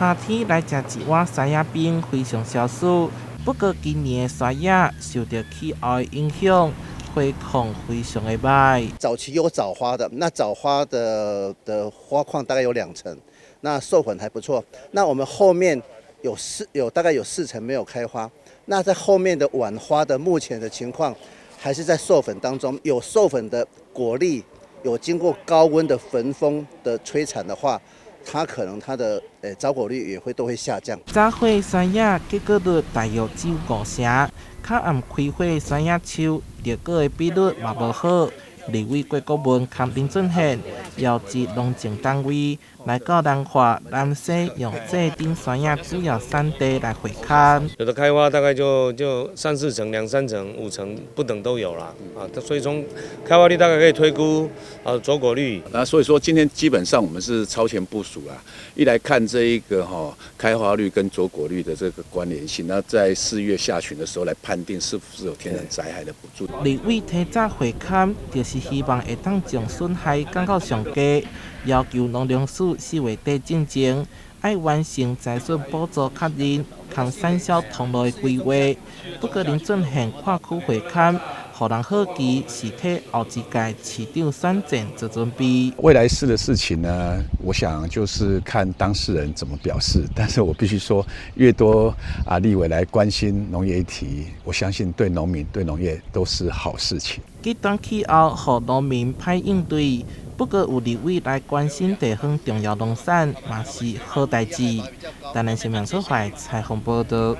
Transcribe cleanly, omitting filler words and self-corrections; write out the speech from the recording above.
夏天來食一碗山藥冰非常消暑。不過今年的山藥受著氣候的影響，花況非常的䆀。早期有早花的，那早花的花況大概有2成，那授粉還不錯。那我們後面大概有4成沒有開花，那在後面的晚花的目前的情況，還是在授粉當中，有授粉的果粒有經過高溫的焚風的摧殘的話，它可能它的早果率也會都會下降。早花山藥結果率大約只有5成，較暗開花山藥樹裂果的比率嘛無好。立委郭國文佮林俊憲邀集農政單位來到南化、南勢、永濟等山藥主要產地來會勘。有的開花大概就三四成、兩三成、5成不等都有啦。啊，所以從開花率大概可以推估啊坐果率。那所以說今天基本上我們是超前部署啊，一來看這一個哈開花率跟坐果率的這個關聯性，那在4月下旬的時候來判定是否是有天然災害的補助。立委提早會勘，就是希望會當將損害降到上低，要求農糧署4月底進前愛完成災損補助確認，佮產銷通路的規劃。不過林俊憲跨區會勘，予人好奇是替後一屆市長選戰做準備。未來式的事情呢，我想就是看當事人怎麼表示。但是我必須說，越多啊立委來關心農業議題，我相信對農民、對農業都是好事情。極端氣候予農民歹應對，不過有立委來關心地方重要農產，嘛是好代誌。台南新聞所採訪報道。